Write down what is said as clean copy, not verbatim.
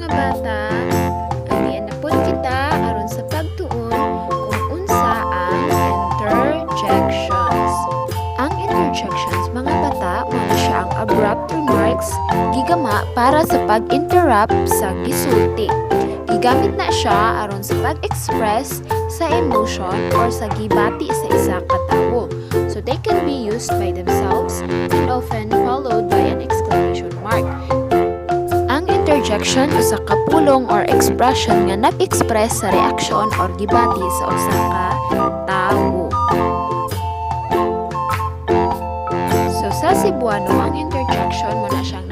Bata, ania na pod kita aron sa pagtuon kung unsa ang interjections. Ang interjections, mga bata, mao na siya ang abrupt remarks gigama para sa pag-interrupt sa gisulti. Gigamit na siya aron sa pag-express sa emotion or sa gibati sa isa ka tawo. So they can be used by themselves and often followed by an exclamation mark. Ang interjection usa ka pulong or expression nga nag-express sa reaksyon or gibati sa usa ka tawo. So sa Cebuano, ang interjection mao na siyang